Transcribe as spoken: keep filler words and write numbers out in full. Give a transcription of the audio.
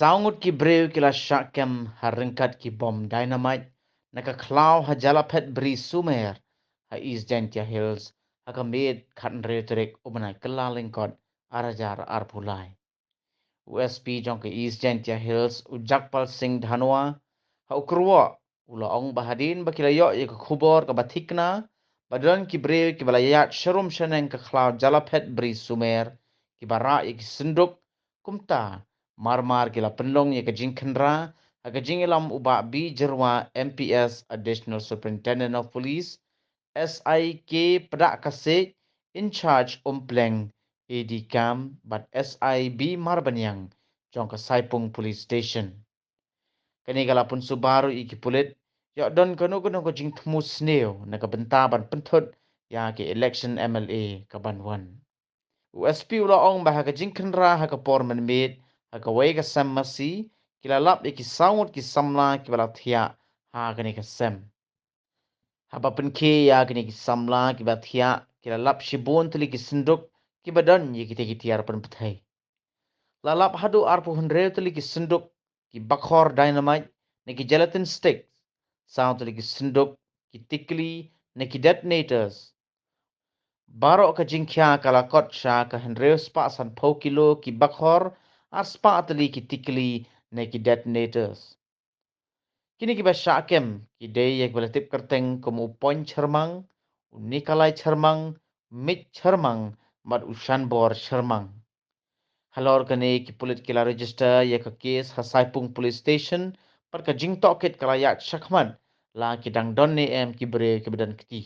Saw ngut ki briew ki la shah kem ha ryngkat ki bom dynamite na ka khlaw ha Jalaphet Bri Sumer ha East Jaintia Hills ha ka miet khathynriew tarik u bnai Kyllalyngkot ar hajar arphew lai. U S P jong ka East Jaintia Hills, u Jagpal Singh Dhanwa, ha u kyrwoh u la ong ba hadien ba ki la ïoh ïa ka khubor kaba thikna ba don ki briew kiba la ïaid sharum shaneng ka khlaw Jalaphet Bri Sumer, kiba rah ïa ki synduk, kumta marmar ki la pynlong ïa ka jingkhynra ha ka jingïalam u Bah B Jyrwa, M P S, Additional Superintendent of Police, S I K Pdakasiej, In-charge Umpleng, A D Kam, bad S I B Marbaniang jong ka Saipung Police Station. Kane ka la pynsuba ruh ïa ki pulit ïoh don kano kano ka jingthmu sniew na ka bynta ban pynthut ïa ka election M L A kaban wan. U S P u la ong ba ha ka jingkhynra ha ka por mynmiet ha kawei ka sem masi, ki la lap ïa ki saw ngut ki samla kiba la thiah ha kane ka sem. Haba pynkhie ïa kine ki samla kiba thiah, ki la lap shibun tylli ki synduk kiba don ïa kita ki tiar pynpthei. La lap haduh arphew hynriew tylli ki synduk ki bakhor dynamite ne ki gelatin sticks, saw tylli ki synduk ki tikli ne ki detonators. Baroh ka jingkhia ka la kot sha ka hynriew spah sanphew kilo ki bakhor, ar spah tylli ki tikli ne ki detonators. Kine kiba shah kem ki dei ïa kiba la tip kyrteng kum u Poin Chyrmang, u Nikalai Chyrmang, Mit Chyrmang, bad u Shanbor Chyrmang. Halor kane ki pulit ki la register ïa ka case ha Saipung Police Station, bad ka jingtohkit ka la ïaid shakhmat la ki dang don ne em ki briew kiba don kti.